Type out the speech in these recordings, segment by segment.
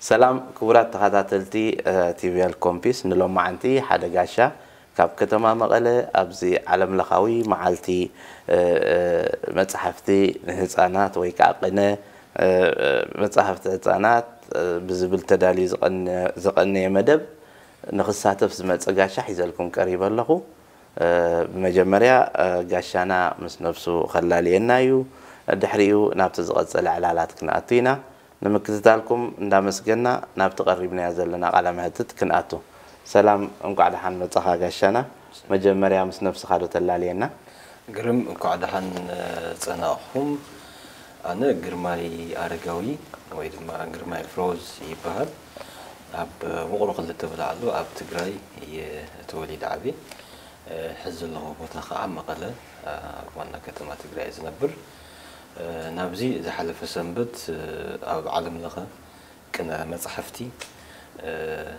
ሰላም ክቡራት ተኸታተልቲ፣ እ፣ ቲቪ ኤል ኮምፒስ፣ ንሎማዓንቲ ሓደ ጋሻ ካብ ከተማ መቐለ ኣብዚ ዓለምለኻዊ መዓልቲ፣ እ፣ እ፣ መጻሕፍቲ ንህጻናት ወይ ከዓ ቅነ፣ እ፣ እ፣ መጻሕፍቲ ህጻናት፣ እ፣ ብዝብል ተዳልዩ ዝቐነ-፣ ዝቐነየ መደብ ንኽሳተፍ ዝመጸ ጋሻ ሒዘልኩም ቀሪበ ኣለኹ። እ፣ ብመጀመርያ፣ እ፣ ጋሻና ምስ ነብሱ ኸላልየና እዩ። ድሕሪኡ ናብቲ ዝቐጸለ ዕላላት ክንኣቱ ኢና። ንምክትታልኩም እንዳመስገና ናብቲ ቀሪብናዮ ዘለና ቃለ መሕትት ክንኣቱ። ሰላም፣ እንቋዕ ደሓን መጻኻ ጋሻና። መጀመርያ ምስ ነብስኻ ዶ ተላልየና? ግርም፣ እንኳዕ ደሓን፣ እ፣ ጸናእኹም። ኣነ ግርማይ ኣረጋዊ ወይ ድማ ግርማይ ፍሮዝ ይበሃል። ኣብ ውቕሮ ክልተ ብላዕሉ ኣብ ትግራይ እየ ተወሊደ ዓብየ። እ፣ ሕዚ ዘለኹ ቦታ ከዓ መቐለ፣ እ፣ ኣብ ዋና ከተማ ትግራይ እየ ዝነብር። እ፣ ናብዚ ዝሓለፈ ሰንበት፣ እ፣ ኣብ ዓለም ለኸ ቅነ መጻሕፍቲ፣ እ፣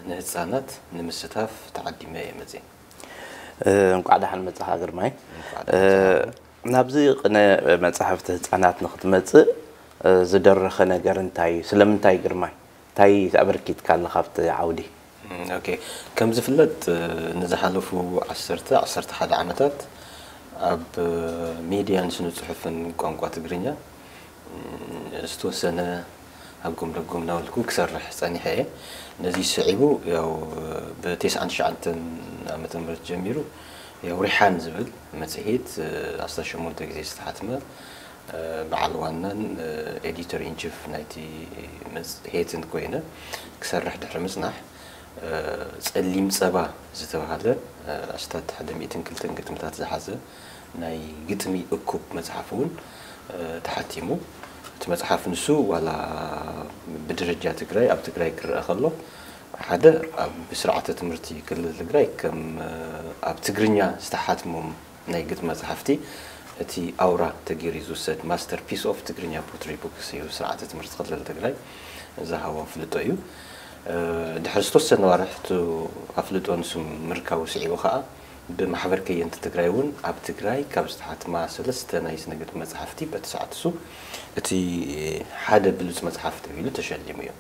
ንህፃናት ንምስታፍ ተዓዲመ እየ መፅየ። እ፣ እንቋዕ ደሓን መጻኻ ግርማይ። እንኳዕ እ፣ ደሓን መጻኻ። ናብዚ ቅነ መጻሕፍቲ ህጻናት ንኽትመጽእ፣ እ፣ ዝደረኸ ነገር እንታይ እዩ? ስለምንታይ ግርማይ? እንታይ ኣበርኪትካ ኣለኻ ኣብቲ ዓውዲ? እም፣ ኦኬ። ከም ዝፍለጥ፣ እ፣ ንዝሓለፉ ዓሰርተ፣ ዓሰርተ ሓደ ዓመታት ኣብ፣ እ፣ ሚድያን ስነ ጽሑፍን ቋንቋ ትግርኛ፣ እም፣ ዝተወሰነ ኣብ ጎም ደጎም እናበልኩ ክሰርሕ ጸኒሐ እየ። ነዚ ስዒቡ፣ ያው፣ ብ ተስዓን ትሽዓተን ዓመተ ምህረት ጀሚሩ፣ ያው፣ ሪሓን ዝብል መጽሔት፣ እ፣ ዓሰርተ ሸሞንተ ግዜ ዝተሓትመ፣ እ፣ በዓል ዋናን፣ እ፣ ኤዲተር ኢን ቺፍ ናይቲ መጽሔትን ኮይነ ክሰርሕ ድሕሪ ምጽናሕ፣ እ፣ ጸሊም ጸባ ዝተባህለ፣ እ፣ ኣስታት ሓደ ሚእትን ክልተን ግጥምታት ዝሓዘ ናይ ግጥሚ እኩብ መጽሓፍ እውን፣ እ፣ ተሓቲሙ። እቲ መጽሓፍ ንሱ ዋላ ብደረጃ ትግራይ፣ ኣብ ትግራይ ክረአ ከሎ፣ ሓደ ኣብ ስርዓተ ትምህርቲ ክልል ትግራይ ከም፣ እ፣ ኣብ ትግርኛ ዝተሓትሙ ናይ ግጥሚ መጽሓፍቲ እቲ ኣውራ ተገይሩ ዝውሰድ ማስተርፒስ ኦፍ ትግርኛ ፖትሪ ቡክስ እዩ ስርዓተ ትምህርቲ ክልል ትግራይ ዝሃቦ ኣፍልጦ እዩ። እ፣ ድሕሪ ዝተወሰነ ዋርሕ እቲ ኣፍልጦ ንሱ ምርካቡ ስዒቡ ከዓ ብማሕበር ከየንቲ ትግራይ እውን ኣብ ትግራይ ካብ ዝተሓትማ ሰለስተ ናይ ስነ ግጥሚ መጽሓፍቲ በቲ ሰዓት እሱ እቲ ሓደ ብሉጽ መጽሓፍ ተባሂሉ ተሸሊሙ እዩ።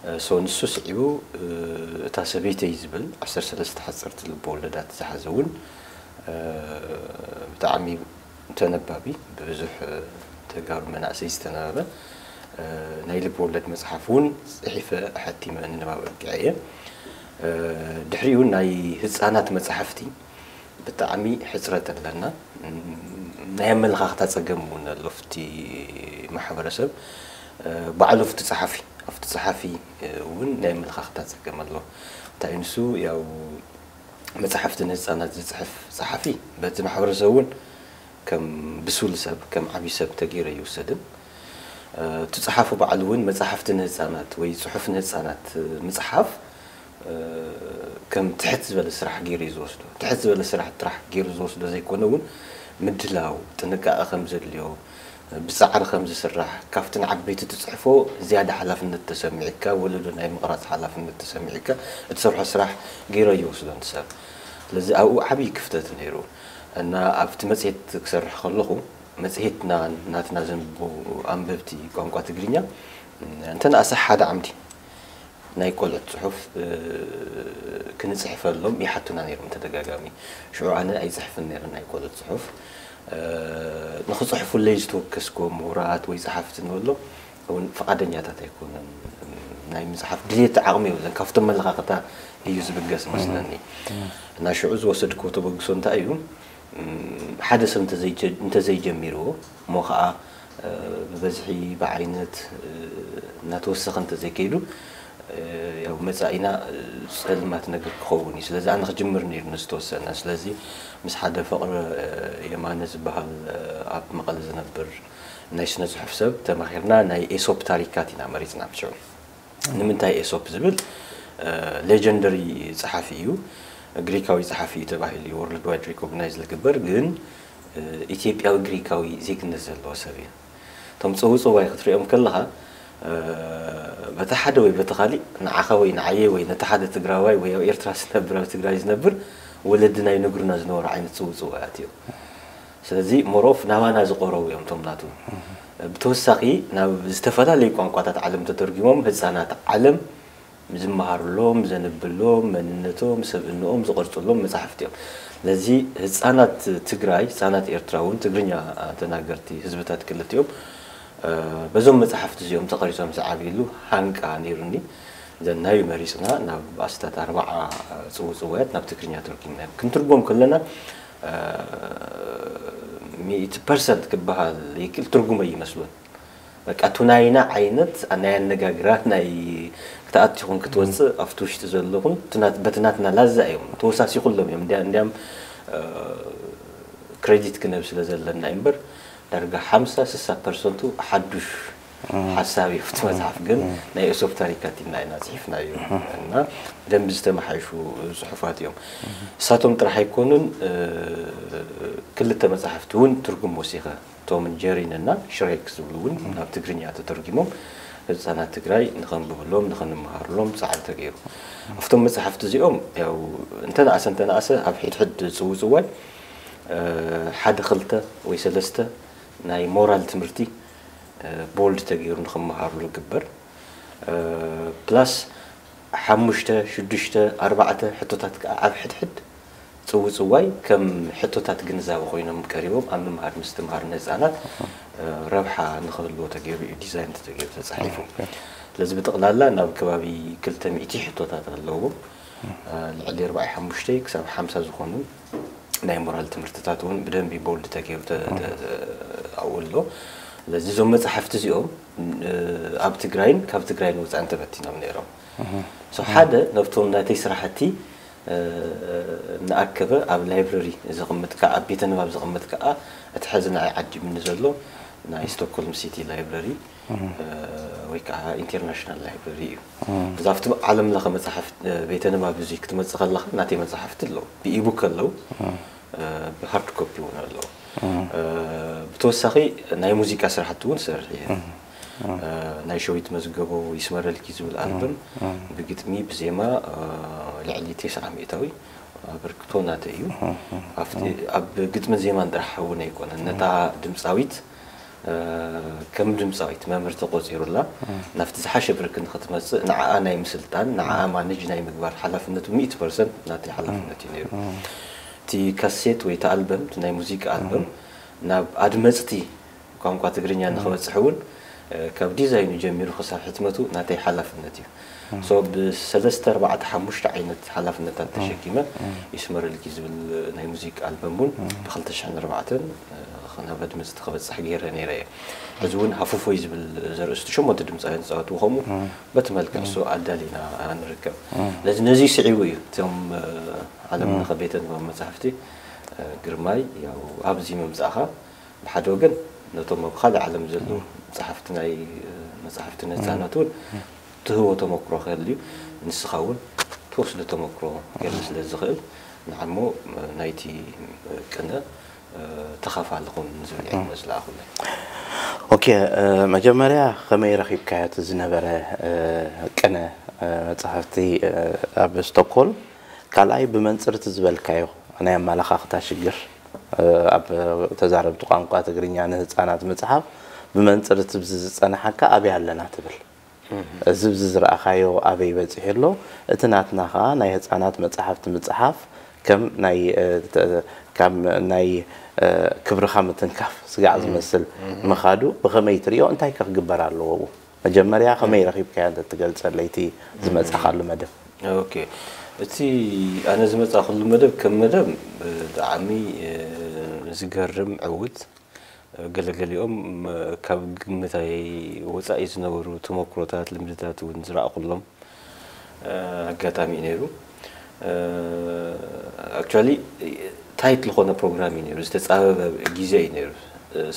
እ፣ ሶ ንሱ ስዒቡ፣ እ፣ እታ ሰበይተይ ዝብል ዓሰርተ ሰለስተ ሓጸርቲ ልበወለዳት ዝሓዘ እውን፣ እ፣ ብጣዕሚ ተነባቢ፣ ብብዙሕ፣ እ፣ ተጋሩ መናእሰይ ዝተነበበ፣ እ፣ ናይ ልበወለድ መጽሓፍ እውን ጽሒፈ ኣሐቲመ ንንባብ ኣብቂዐ እየ። እ፣ ድሕሪኡ ናይ ህጻናት መጽሓፍቲ ብጣዕሚ ሕጽረት ኣለና። እም፣ ናይ ኣመለኻኽታ ጸገም እውን ኣሎ ኣብቲ ማሕበረሰብ። እ፣ ባዕሉ ኣብቲ ጸሓፊ፣ ኣብቲ ጸሓፊ፣ እ፣ እውን ናይ ኣመለኻኽታ ጸገም ኣሎ። እንታይ ንሱ ያው መጽሓፍቲ ንህጻናት ዝጽሕፍ ጸሓፊ በቲ ማሕበረሰብ እውን ከም ብሱል ሰብ፣ ከም ዓቢ ሰብ ተገይሩ ኣይውሰድን። እ፣ እቲ ጸሓፊ ባዕሉ እውን መጽሓፍቲ ንህጻናት ወይ ጽሑፍ ንህጻናት፣ እ፣ ምጽሓፍ፣ እ፣ ከም ትሕት ዝበለ ስራሕ ገይሩ እዩ ዝወስዶ። ትሕት ዝበለ ስራሕ ጥራሕ ገይሩ ዝወስዶ ዘይኮነ እውን ምድላው፣ ጥንቃቐ ከም ዘድልዮ፣ ብጻዕሪ ከም ዝስራሕ፣ ካብቲ ንዓበይቲ ትጽሕፎ ዝያዳ ሓላፍነት ተሰሚዕካ፣ ወለዶ ናይ ምቕራጽ ሓላፍነት ተሰሚዕካ እትሰርሖ ስራሕ ገይሩ ኣይወስዶን እቲ ሰብ። ስለዚ ኣብኡ ዓብዪ ክፍተት ነይሩ። እና ኣብቲ መጽሔት ክሰርሕ ከለኹ፣ መጽሔትና ናትና ዘንብቡ ኣንበብቲ ቋንቋ ትግርኛ፣ እንተነኣሰ ሓደ ዓምዲ ናይ ቆልዑት ጽሑፍ፣ እ፣ ክንጽሕፈሎም ይሓቱና ነይሮም ተደጋጋሚ። ሽዑ ኣነ ኣይጽሕፍን ነይረ ናይ ቆልዑት ጽሑፍ። እ፣ ንኽጽሕፉለይ ዝተወከስክዎም ምሁራት ወይ ጸሓፍቲ ንበሎም እውን ፍቓደኛታት ኣይኮኑን። ናይ ምጽሓፍ ድሌት ዓቕሚ የብለን። ካብቶም መለኻኽታ እዩ ዝብገስ መስለኒ። እና ሽዑ ዝወሰድክዎ ተበግሶ እንታይ እዩ? እም፣ ሓደ ሰብ እንተዘይጀ-፣ እንተዘይጀሚርዎ፣ እሞ ኸዓ፣ እ፣ ብበዝሒ፣ ብዓይነት፣ እ፣ እናተወሰኸ እንተዘይከይዱ፣ እ፣ ያው መጻኢና፣ እ፣ ጸልማት ነገር ክኸውን እዩ። ስለዚ ኣነ ክጅምር ነይሩኒ ዝተወሰነ። ስለዚ ምስ ሓደ ፍቕሪ፣ እ፣ የማነ ዝበሃል፣ እ፣ ኣብ መቐለ ዝነብር ናይ ስነ ጽሑፍ ሰብ ተማኺርና ናይ ኤሶፕ ታሪካት ኢና መሪጽና ብሽዑ። ንምንታይ ኤሶፕ ዝብል፣ እ፣ ሌጀንደሪ ጸሓፊ እዩ፣ ግሪካዊ ጸሓፊ እዩ ተባሂሉ እዩ ወርልድ ዋይድ ሪኮግናይዝ ዝግበር፣ ግን፣ እ፣ ኢትዮጵያዊ ግሪካዊ ዜግነት ዘለዎ ሰብ እዩ። እቶም ጽውጽዋይ ክትሪኦም ከለኻ፣ እ፣ በቲ ሓደ ወይ በቲ ካሊእ ንዓኻ ወይ ንዓየ ወይ ነቲ ሓደ ትግራዋይ ወይ ኣብ ኤርትራ ዝነብር ኣብ ትግራይ ዝነብር ወለድና ይነግሩና ዝነበሩ ዓይነት ጽውጽዋያት እዮም። ስለዚ ሞሮፍ ናባና ዝቐረቡ እዮም እቶም ናቱ። ብተወሳኺ ናብ ዝተፈላለዩ ቋንቋታት ዓለም ተተርጉሞም ህፃናት ዓለም ዝመሃርሎም፣ ዘንብሎም፣ መንነቶም፣ ሰብእንኦም ዝቐርፅሎም መፃሕፍቲ እዮም። ስለዚ ህፃናት ትግራይ፣ ህፃናት ኤርትራ እውን ትግርኛ ተናገርቲ ህዝብታት ክልቲኦም በዞም መፃሕፍቲ እዚኦም ተቐሪፆም ዝዓብይሉ ሃንቃ ነይሩኒ። ዘናዩ መሪፅና ናብ ኣስታት ኣርባዓ ፅውፅዋያት ናብ ትግርኛ ተርጉምና እዮም። ክንትርጎም ከለና ሚእቲ ፐርሰንት ክበሃል ይክእል ትርጉም ኣይመስሉን። በቃ እቲ ናይና ዓይነት ናይ ኣነጋግራ ናይ ክትኣት ይኹን ክትወፅእ ኣብቲ ውሽጢ ዘለኹን እቲ ናት- በቲ ናትና ላዛ እዮም ተወሳሲኹሎም እዮም እንዲያ እንዲያም ክሬዲት ክነብ ስለ ዘለና እዩ እምበር ዳርጋ ሓምሳ ስሳ ፐርሰንቱ ሓዱሽ ሓሳብ እዩ እቲ መፅሓፍ ግን ናይ እሶብ ታሪካት ኢልና ኢና ፅሒፍናዮ እና ብደንቢ ዝተመሓይሹ ፅሑፋት እዮም። እሳቶም ጥራሕ ኣይኮኑን ክልተ መፅሓፍቲ እውን ትርጉም ወሲኸ ቶም ጀሪን እና ሽሬክ ዝብሉ እውን ናብ ትግርኛ ተተርጊሞም ህፃናት ትግራይ ንኸንብብሎም ንኸንመሃርሎም ፃዕሪ ተገይሩ። ኣብቶም መፅሓፍቲ እዚኦም ያው እንተነኣሰ እንተነኣሰ ኣብ ሕድሕድ ፅውፅዋይ ሓደ ክልተ ወይ ሰለስተ ናይ ሞራል ትምህርቲ ቦልድ ተገይሩ ንኽመሃርሉ ግበር ፕላስ ሓሙሽተ ሽዱሽተ ኣርባዕተ ሕቶታት ከዓ ኣብ ሕድሕድ ፅውፅዋይ ከም ሕቶታት ግንዛበ ኮይኖም ቀሪቦም ኣብ ምምሃር ምስትምሃር ንህፃናት ረብሓ ንክህልዎ ተገይሩ እዩ ዲዛይን ተገይሩ ተፃሒፉ። ስለዚ ብጠቕላላ ናብ ከባቢ ክልተ ሚእቲ ሕቶታት ኣለዎም። ልዕሊ ኣርባዓ ሓሙሽተ ክሳብ ሓምሳ ዝኾኑ ናይ ሞራል ትምህርትታት እውን ብደንቢ ቦልድ ተገይሩ ኣብኡ ኣሎ። ስለዚ እዞም መፅሓፍቲ እዚኦም ኣብ ትግራይን ካብ ትግራይን ወፃእን ተበቲኖም ነይሮም። ሓደ ነብቶም ናተይ ስራሕቲ እናኣከበ ኣብ ላይብረሪ ዘቕምጥ ከዓ ኣብ ቤተ ንባብ ዘቕምጥ ከዓ እቲ ሕዚ ንዓይ ዓዲምኒ ዘሎ ናይ ስቶክሆልም ሲቲ ላይብረሪ ወይ ከዓ ኢንተርናሽናል ላይብረሪ እዩ። እዛ ኣብቲ ዓለም ለኸ መፅሓፍ ቤተ ንባብ እዚ ክትመፅእ ከለኻ ናተይ መፅሓፍቲ ኣለዉ ብኢቡክ ኣለዉ ብሃርድ ኮፒ እውን ኣለዉ። ብተወሳኺ ናይ ሙዚቃ ስራሕቲ እውን ሰርሕ እየ። ናይ ሸዊት መዝገቦ ይስመረልኪ ዝብል ኣልበም ብግጥሚ ብዜማ ልዕሊ ተስዓ ሚእታዊ ኣበርክቶ ናተይ እዩ። ኣብ ግጥምን ዜማን ጥራሕ እውን ኣይኮነን ነታ ድምፃዊት ከም ድምፃዊት መምህር ተቆፂሩላ ናብቲ ዝሓሸ ብርኪ ንክትመፅእ ንዓኣ ናይ ምስልጣን ንዓኣ ማነጅ ናይ ምግባር ሓላፍነቱ ሚእቲ ፐርሰንት ናተይ ሓላፍነት እዩ ነይሩ። እቲ ካሴት ወይ እቲ ኣልበም እቲ ናይ ሙዚቃ ኣልበም ናብ ኣድመፅቲ ቋንቋ ትግርኛ ንክበፅሕ እውን ካብ ዲዛይኑ ጀሚሩ ክሳብ ሕትመቱ ናተይ ሓላፍነት እዩ። ሶ ብሰለስተ ኣርባዕተ ሓሙሽተ ዓይነት ሓላፍነታት ተሸኪመ ይስመረልኪ ዝብል ናይ ሙዚቃ ኣልበም እውን ብክልተ ሽሕን ኣርባዕተን ናብ ኣድመፅቲ ክበፅሕ ገይረ ነይረ እየ። ሕዚ እውን ሃፉፎይ ዝብል ዘርእስቱ ሸሞንተ ድምፃውያን ዝፃወትዎ ከምኡ በቲ መልክዕ እሱ ኣዳሊና ንርከብ። ስለዚ ነዚ ስዒቡ እዩ እቶም ዓለም ለኸ ቤተ ንባብ መፅሓፍቲ ግርማይ ያው ኣብዚ ምምፃእኻ ብሓደ ወገን ነቶም ኣብ ካልእ ዓለም ዘለዉ ጸሓፍቲ ናይ መጻሕፍቲ ነጻናት እውን ትህቦ ተመክሮ ክህል እዩ። ንስኻ እውን ትወስዶ ተመክሮ ክህል ስለ ዝኽእል ንዓሞ ናይቲ ቅነ ተኻፋሊ ኹን ዝብል እየ ዝለኣኹለይ። ኦኬ፣ መጀመርያ ከመይ ረኺብካዮ እቲ ዝነበረ ቅነ መጻሕፍቲ ኣብ ስቶክሆልም? ካልኣይ ብመንጽር እቲ ዝበልካዮ ናይ ኣመላኻኽታ ሽግር ኣብ ተዛረብቲ ቋንቋ ትግርኛ ንህጻናት ምጽሓፍ ብመንጽር እቲ ብዚ ዝጸናሓካ ኣበይ ኣለና ትብል? እዚ ብዚ ዝረኣኻዮ ኣበይ በጺሑ ኣሎ? እቲ ናትና ከኣ ናይ ህጻናት መጻሕፍቲ ምጽሓፍ ከም ናይ ካብ ናይ ክብርኻ ምትንካፍ ስጋዕ ዝመስል ምኻዱ ብኸመይ ትርእዮ? እንታይ ከ ክግበር ኣለዎ ኣብኡ? መጀመርያ ከመይ ረኺብካዮ እንተትገልጸለይ እቲ ዝመጻኻሉ መደብ? ኦኬ፣ እቲ ኣነ ዝመጻኹሉ መደብ ከም መደብ ብጣዕሚ ዝገርም ዕውት፣ ገለገሊኦም ካብ ግምታይ ወጻኢ ዝነበሩ ተመክሮታት፣ ልምድታት እውን ዝረኣኹሎም ኣጋጣሚ እዩ ነይሩ። ኣክቹዋሊ ታይት ዝኾነ ፕሮግራም እዩ ነይሩ፣ ዝተጻበበ ግዜ እዩ ነይሩ።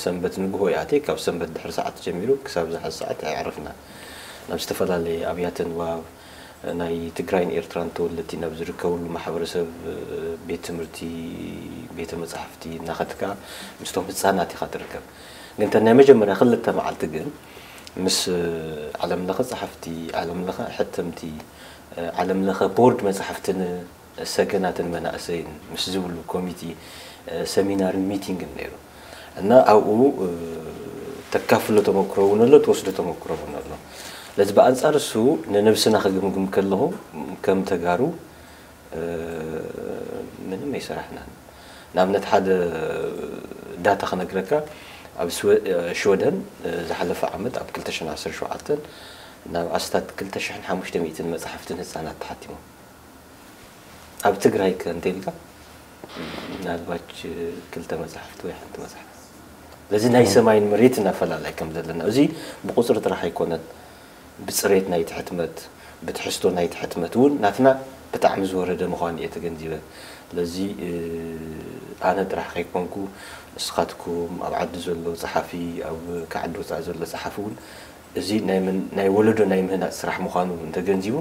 ሰንበት ንግሆ ይኣትየ፣ ካብ ሰንበት ድሕሪ ሰዓት ጀሚሩ ክሳብ ዝሓ ሰዓት ኣየዕረፍናን። ናብ ዝተፈላለየ ኣብያተ ንባብ ናይ ትግራይን ኤርትራን ተወለድቲ ናብ ዝርከብሉ ማሕበረሰብ፣ ቤት ትምህርቲ፣ ቤተ መጻሕፍቲ እናኸድካ ምስቶም ህጻናት ኢኻ ትርከብ። ግን እተን ናይ መጀመርያ ክልተ መዓልቲ ግን ምስ ዓለም ለኸ ጸሓፍቲ፣ ዓለም ለኸ ሕተምቲ፣ ዓለም ለኸ ቦርድ መጻሕፍትን ሰገናትን መናእሰይን ምስ ዝብሉ ኮሚቲ ሰሚናርን ሚቲንግን ነይሩ እና ኣብኡ ተካፍሎ ተመክሮ እውን ኣሎ፣ ትወስዶ ተመክሮ እውን ኣሎ። ስለዚ ብኣንጻር እሱ ንነብስና ክግምግም ከለኹ ከም ተጋሩ ምንም ኣይሰራሕናን። ንኣብነት ሓደ ዳታ ክነግረካ፣ ኣብ ሽወደን ዝሓለፈ ዓመት ኣብ ክልተ ሽሕን ዓሰርተ ሸውዓተን ናብ ኣስታት ክልተ ሽሕን ሓሙሽተ ሚእትን መጻሕፍትን ህጻናት ተሓቲሞም። ኣብ ትግራይ ከ እንተልካ ምናልባች ክልተ መጻሕፍቲ ወይ ሓንቲ መጽሓፍ። ስለዚ ናይ ሰማይን መሬት እናፈላላይ ከም ዘለና፣ እዚ ብቁፅሪ ጥራሕ ኣይኮነን፣ ብፅሬት ናይቲ ሕትመት፣ ብትሕዝቶ ናይቲ ሕትመት እውን ናትና ብጣዕሚ ዝወረደ ምዃኑ እየ ተገንዚበ። ስለዚ ኣነ ጥራሕ ከይኮንኩ፣ ንስኻትኩም፣ ኣብ ዓዲ ዘሎ ጸሓፊ፣ ኣብ ከዓዲ ወፃኢ ዘሎ ጸሓፊ እውን እዚ ናይ ወለዶ ናይ ምህናፅ ስራሕ ምዃኑ እንተገንዚቡ፣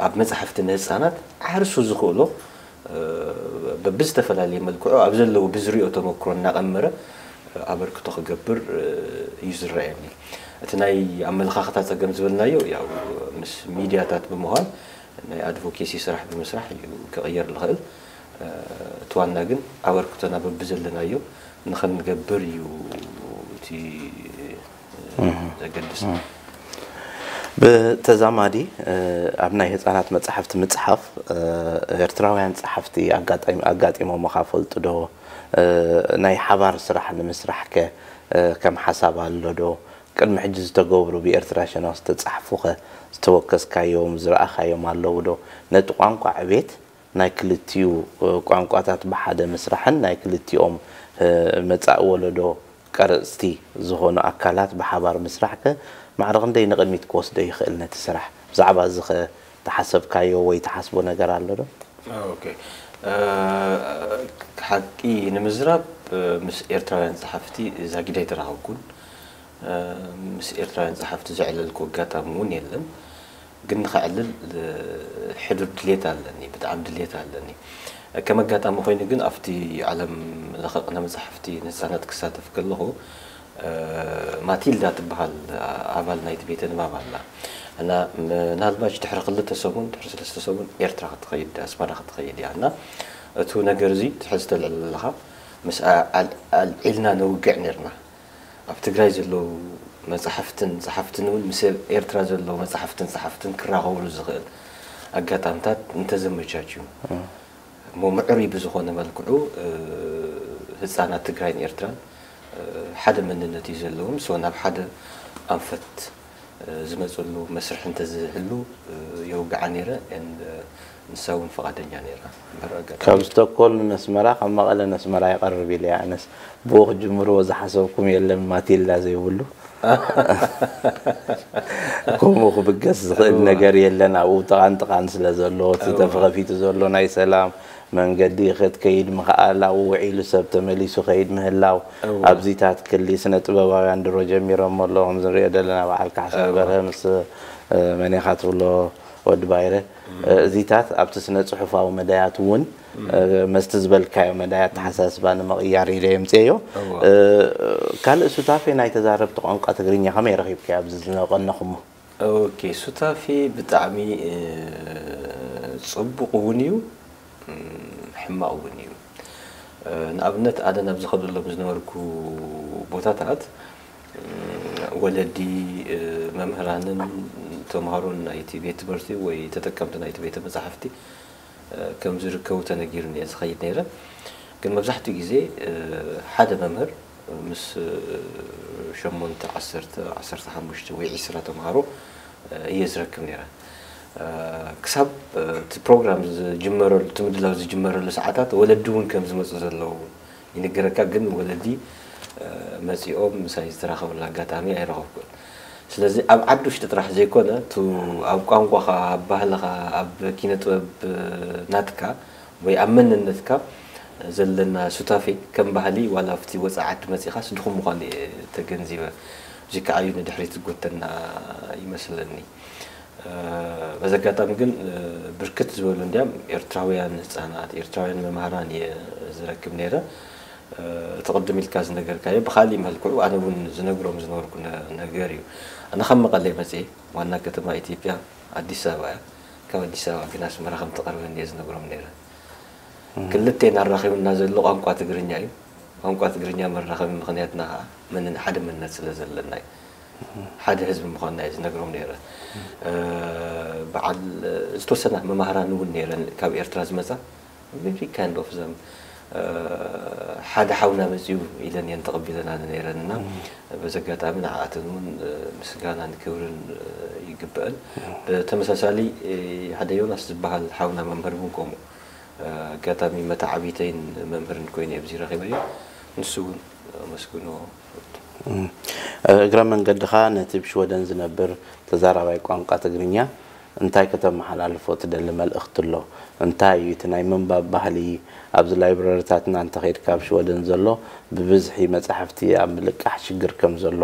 ኣብ መጻሕፍቲ ንህፃናት ዓርሱ ዝኽእሎ በብዝተፈላለየ መልክዑ ኣብ ዘለዎ ብዝሪኦ ተመክሮ እናቐመረ ኣበርክቶ ክገብር እዩ ዝረኣየኒ። እቲ ናይ ኣመለኻኽታ ጸገም ዝበልናዮ ያው ምስ ሚድያታት ብምዃን ናይ ኣድቮኬሲ ስራሕ ብምስራሕ እዩ ክቕየር ዝኽእል። እቲ ዋና ግን ኣበርክቶና በብዘለናዮ ንኽንገብር እዩ እቲ ዘገድስ። ብተዛማዲ ኣብ ናይ ህፃናት መፅሓፍቲ ምፅሓፍ ኤርትራውያን ፀሓፍቲ ኣጋጢሞም ፈልጡ ዶ? ናይ ሓባር ስራሕ ንምስራሕ ከ ከም ሓሳብ ኣሎ ዶ? ቅድሚ ሕጂ ዝተገብሩ ብኤርትራ ሸነኽ ዝተፃሕፉ ከ ዝተወከስካዮም ዝረኣኻዮም ኣለዉ ዶ? ነቲ ቋንቋ ዕቤት ናይ ክልቲኡ ቋንቋታት ብሓደ ምስራሕን ናይ ክልቲኦም መጻኢ ወለዶ ቀረጽቲ ዝኾኑ ኣካላት ብሓባር ምስራሕ ከ ማዕረ ክንደይ ንቕድሚት ክወስዶ ይኽእል ነቲ ስራሕ? ብዛዕባ እዚ ኸ ተሓሰብካዮ ወይ ተሓስቦ ነገር ኣሎ ዶ? ኦኬ። ሓቂ ንምዝራብ ምስ ኤርትራውያን ጸሓፍቲ ዛጊድ ኣይተራኸብኩን። ምስ ኤርትራውያን ጸሓፍቲ ዘዕለልኩ ኣጋጣሚ እውን የለን። ግን ንኸዕልል ሕዱር ድሌት ኣለኒ፣ ብጣዕሚ ድሌት ኣለኒ። ከም ኣጋጣሚ ኮይኑ ግን ኣብቲ ዓለም ለኸ ቅነ መጻሕፍቲ ንህጻናት ክሳተፍ ከለኹ ማቲልዳ ትበሃል ኣባል ናይቲ ቤተ ንባብ ኣላ። እና ምናልባሽ ድሕሪ ክልተ ሰሙን ድሕሪ ሰለስተ ሰሙን ኤርትራ ክትኸይድ ኣስመራ ክትኸይድ እያ። እና እቱ ነገር እዚ ትሕዚ ተልዕል ኣለኻ ምስ ኣልዒልና ነውግዕ ነርና። ኣብ ትግራይ ዘለዉ መጻሕፍትን ጸሓፍትን እውን ምስ ኤርትራ ዘለዉ መጻሕፍትን ጸሓፍትን ክራኸብሉ ዝኽእል ኣጋጣምታት እንተዘመቻችዩ እሞ ምዕሩይ ብዝኾነ መልክዑ ህፃናት ትግራይን ኤርትራን ሓደ መንነት እዩ ዘለዎም። ሶ ናብ ሓደ ኣንፈት ዝመፅሉ መስርሕ እንተዝህሉ የውግዓ ነይረ። ንሳ እውን ፈቓደኛ ነይራ። እምበር ኣጋጣሚ ካብ ስቶኮልም ነስመራ ካብ መቐለ ነስመራ ይቐርብ ኢለ እየ ኣነስ። ብኡ ክጅምርዎ ዝሓሰብኩም የለን ማቲልዳ ዘይብሉ። ከምኡ ክብገስ ዝኽእል ነገር የለን። ኣብኡ ጥቓን ጥቓን ስለ ዘሎ እቲ ተፈኸፊቱ ዘሎ ናይ ሰላም መንገዲ ክትከይድ ምኽኣል ኣብኡ ውዒሉ ሰብ ተመሊሱ ከይድ ምህላው ኣብዚታት ክሊ ስነ ጥበባውያን ድሮ ጀሚሮሞ ኣለዉ። ከምዚ ንሪኦ ዘለና በዓል ካሕሳ በርሀ ምስ መን ኢኻ ትብሎ ወዲ ባይረ እዚታት ኣብቲ ስነ ጽሑፋዊ መዳያት እውን መስቲ ዝበልካዮ መዳይ ኣተሓሳስባ ንምቕያር ኢለ የምፅኤዮ። ካልእ ሱታፌ ናይ ተዛረብቲ ቋንቋ ትግርኛ ከመይ ረኺብካዮ ኣብዚ ዝነቐነኹሞ? ኦኬ፣ ሱታፌ ብጣዕሚ ጽቡቕ እውን እዩ፣ ሕማቕ እውን እዩ። ንኣብነት ኣነ ናብ ዝኸደሎም ዝነበርኩ ቦታታት ወለዲ፣ መምህራንን ተምሃሮን ናይቲ ቤት ትምህርቲ ወይ ተጠቀምቲ ናይቲ ቤተ መጻሕፍቲ ከም ዝርከቡ ተነጊሩኒ እየ ዝኸይድ ነይረ። ግን መብዛሕትኡ ግዜ ሓደ መምህር ምስ ሸሞንተ፣ ዓሰርተ፣ ዓሰርተ ሓሙሽተ ወይ ዒስራ ተምሃሮ እየ ዝረክብ ነይረ። ክሳብ እቲ ፕሮግራም ዝጅመረሉ፣ እቲ ምድላው ዝጅመረሉ ሰዓታት ወለዲ እውን ከም ዝመፁ ዘለዉ ይንገረካ። ግን ወለዲ መፂኦም ምሳይ ዝተራኸብሉ ኣጋጣሚ ኣይረኸብኩን። ስለዚ ኣብ ዓዲ ውሽጢ ጥራሕ ዘይኮነ፣ እቲ ኣብ ቋንቋኻ፣ ኣብ ባህልኻ፣ ኣብ ኪነ ጥበብ ናትካ ወይ ኣብ መንነትካ ዘለና ሱታፌ ከም ባህሊ ዋላ ኣብቲ ወፃኢ ዓዲ መፂኻስ ድኹም ምዃኑ እየ ተገንዚበ። እዚ ከዓ እዩ ንድሕሪት ዝጎተና ይመስለኒ። በዚ ኣጋጣሚ ግን ብርክት ዝበሉ እንዲያም ኤርትራውያን ህፃናት፣ ኤርትራውያን መምሃራን እየ ዝረክብ ነይረ። እቲ ቅድም ኢልካ ዝነገርካዮ ብኻሊእ መልክዑ ኣነ እውን ዝነግሮም ዝነበርኩ ነገር እዩ። ኣነ ካብ መቐለ መፅየ፣ ዋና ከተማ ኢትዮጵያ ኣዲስ ኣበባ እያ። ካብ ኣዲስ ኣበባ ግን ኣስመራ ከም ትቐርበኒ እየ ዝነግሮም ነይረ። ክልቴና ኣራኺቡና ዘሎ ቋንቋ ትግርኛ እዩ። ቋንቋ ትግርኛ መራኸቢ ምኽንያትና ከዓ መንን ሓደ መንነት ስለ ዘለና እዩ። ሓደ ህዝቢ ምዃንና እዩ ዝነግሮም ነይረ። በዓል ዝተወሰና መማህራን እውን ነይረን ካብ ኤርትራ ዝመፃ very kind of them ሓደ ሓውና መፅኡ ኢለን እየን ተቐቢለና ነይረን እና በዚ ኣጋጣሚ ንዓኣተን እውን ምስጋናን ክብርን ይግበአን። ብተመሳሳሊ ሓደ ዮናስ ዝበሃል ሓውና መምህር እውን ከምኡ ኣጋጣሚ መተዓቢተይን መምህርን ኮይነ ኣብዚ ረኺበዮ። ንሱ እውን ኣመስግኖ። እግረ መንገድኻ ነቲ ብሽወደን ዝነብር ተዛራባይ ቋንቋ ትግርኛ እንታይ ከተመሓላልፎ ትደሊ መልእኽቲ ኣሎ? እንታይ እዩ እቲ ናይ ምንባብ ባህሊ? ኣብዚ ላይብረሪታትና እንተኸይድካ ኣብ ሽወደን ዘሎ ብብዝሒ መጻሕፍቲ ኣብ ምልቃሕ ሽግር ከም ዘሎ፣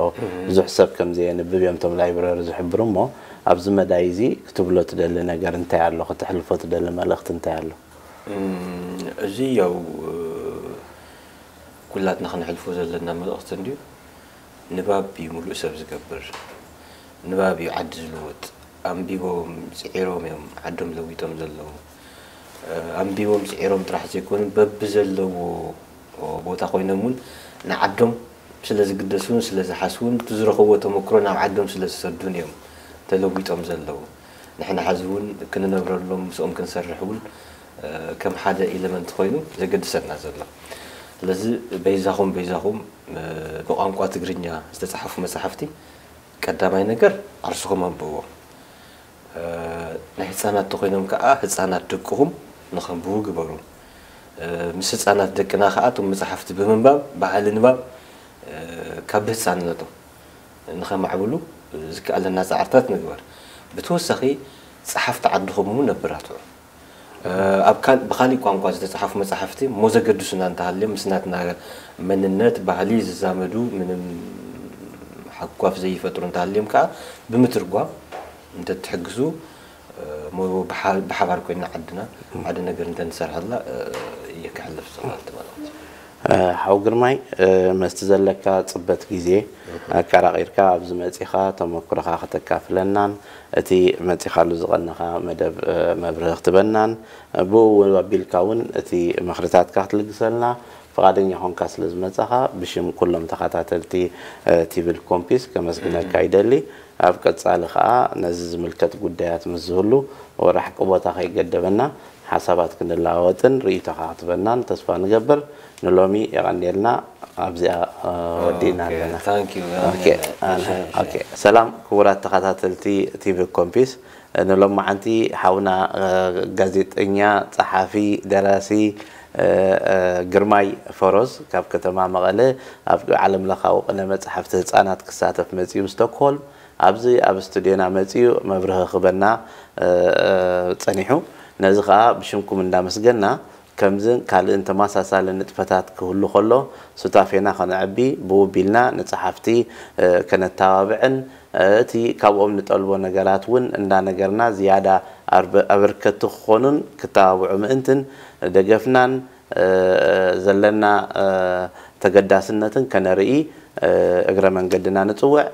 ብዙሕ ሰብ ከም ዘየንብብ እዮም እቶም ላይብረሪ ዝሕብሩ። እሞ ኣብዚ መዳይ እዚ ክትብሎ ትደሊ ነገር እንታይ ኣሎ? ከተሕልፎ ትደሊ መልእኽቲ እንታይ ኣሎ? እዚ ያው ኩላትና ክነሕልፎ ዘለና መልእኽቲ እንድዩ። ንባብ እዩ ሙሉእ ሰብ ዝገብር። ንባብ እዩ ዓዲ ዝልውጥ። ኣንቢቦም ፅዒሮም እዮም ዓዶም ለዊጦም ዘለዉ። ኣንቢቦም ፅዒሮም ጥራሕ ዘይኮኑ በቢ ዘለዎ ቦታ ኮይኖም እውን ንዓዶም ስለ ዝግደሱን ስለ ዝሓስቡን እቲ ዝረኸብዎ ተመክሮ ናብ ዓዶም ስለ ዝሰዱን እዮም ተለዊጦም ዘለዉ። ንሕና ሓዚ እውን ክንነብረሎም ምስኦም ክንሰርሕ እውን ከም ሓደ ኤለመንት ኮይኑ ዘገድሰና ዘሎ። ስለዚ በይዛኹም በይዛኹም ብቋንቋ ትግርኛ ዝተፃሓፉ መፅሓፍቲ ቀዳማይ ነገር ዓርስኹም ኣንብብዎም። ናይ ህፃናት ተኮይኖም ከዓ ህፃናት ደቅኹም ንኸንብቡ ግበሩ። ምስ ህፃናት ደቅና ከዓ እቶም መፅሓፍቲ ብምንባብ ባህሊ ንባብ ካብ ብህፃንነቶም ንኸማዕብሉ ዝከኣለና ፃዕርታት ንግበር። ብተወሳኺ ፀሓፍቲ ዓድኹም እውን ነበራትዑ። ኣብ ካል ብኻሊእ ቋንቋ ዝተፃሓፉ መፃሕፍቲ እሞ ዘገድሱና እንተሃልዮም ምስ ናትና መንነት ባህሊ ዝዛመዱ ምንም ሓጓፍ ዘይፈጥሩ እንተሃልዮም ከዓ ብምትርጓም እንተትሕግዙ እሞ ብሓባር ኮይና ዓድና ሓደ ነገር እንተንሰርሐላ እየ ክሕልፍ ዝኽእል ማለት እዩ። ሓው ግርማይ መስቲ ዘለካ ፅበት ግዜ ኣቀራቒርካ ኣብዚ መፂኻ ተመክሮኻ ከተካፍለናን እቲ መፂኻሉ ዝቐነኻ መደብ መብርህ ክትበናን ብኡ ኣቢልካ እውን እቲ ምኽርታትካ ክትልግሰልና ፍቓደኛ ኾንካ ስለ ዝመፃኻ ብሽም ኩሎም ተኸታተልቲ ቲቪል ኮምፒስ ከመስግነካ ይደሊ። ኣብ ቀፃሊ ከዓ ነዚ ዝምልከት ጉዳያት ምስ ዝህሉ ወራሕቂ ቦታ ከይገደበና ሓሳባት ክንለዋወጥን ርእይቶኻ ክትበናን ተስፋ ንገብር። ንሎሚ የቐንየልና ኣብዚኣ ወዲእና ኣለና። ሰላም ክቡራት ተኸታተልቲ ቲቪ ኮምፒስ፣ ንሎማዓንቲ ሓውና ጋዜጠኛ፣ ጸሓፊ፣ ደራሲ ግርማይ ፈሮዝ ካብ ከተማ መቐለ ኣብ ዓለም ለኻዊ ቅነ መጽሓፍቲ ህጻናት ክሳተፍ መጺኡ ስቶክሆልም ኣብዚ ኣብ ስቱድዮና መጺኡ መብርሂ ክበና ጸኒሑ። ነዚ ኸኣ ብሽምኩም እንዳመስገና ከምዝን ካልእን ተመሳሳሊ ንጥፈታት ክህሉ ከሎ ሱታፌና ከነዕቢ ብውቢልና ንጸሓፍቲ ከነተባብዕን እቲ ካብኦም ንጠልቦ ነገራት እውን እንዳነገርና ዝያዳ ኣበርከቲ ክኾኑን ክተባብዑ ምእንትን ደገፍናን ዘለና ተገዳስነትን ከነርኢ እግረ መንገድና ንጽውዕ።